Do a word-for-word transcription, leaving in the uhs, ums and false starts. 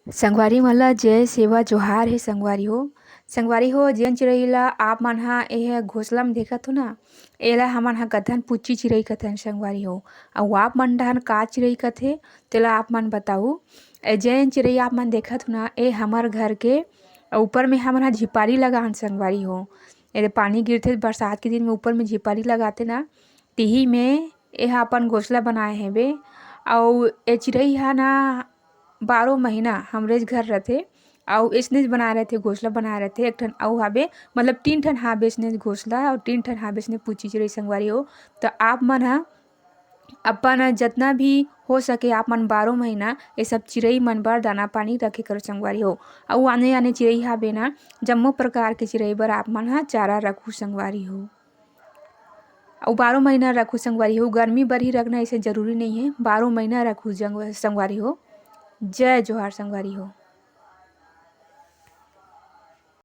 संगवारी मन ला जय सेवा जोहार हे संगवारी हो। संगवारी हो, जेन चिरई ला आप मन हा एह घोसला में देखत हो ना, एला हमन हा कथन पुच्ची चिरई कथन संगवारी हो। अउ आप मन डहन का चिरई कथे, तेला आप मन बताऊ। ए जेन चिरई आप मन देखत हो ना, ए हमर घर के ऊपर में हमन हा झिपारी लगान संगवारी हो। एदे पानी गिरथे बरसात के दिन में, ऊपर में झिपारी लगाथे ना, तिही में एहा अपन घोसला बनाए हेबे। अउ ए चिरई हा ना बारो महीना हमरेच घर रथे, अउ अइसनेच बनाए रथे, घोसला बनाए रथे। एक ठन अउ हाबे, मतलब तीन ठन हाबे अइसने घोसला, अउ तीन ठन हाबे अइसने पुच्ची चिरई संगवारी हो। त आप मन ह अपन जतना भी हो सके, आप मन बारो महीना ये सब चिरई मन बर दाना पानी रखे करो संगवारी हो। अउ आने आने चिरई हाबे ना, जम्मो प्रकार के चिरई बर आप मन ह चारा रखू संगवारी हो। अउ बारो महीना रखू संगवारी हो, गर्मी बर ही रखना ऐसे जरूरी नहीं है, बारो महीना रखू जंग-, संगवारी हो। जय जोहार संगवारी हो।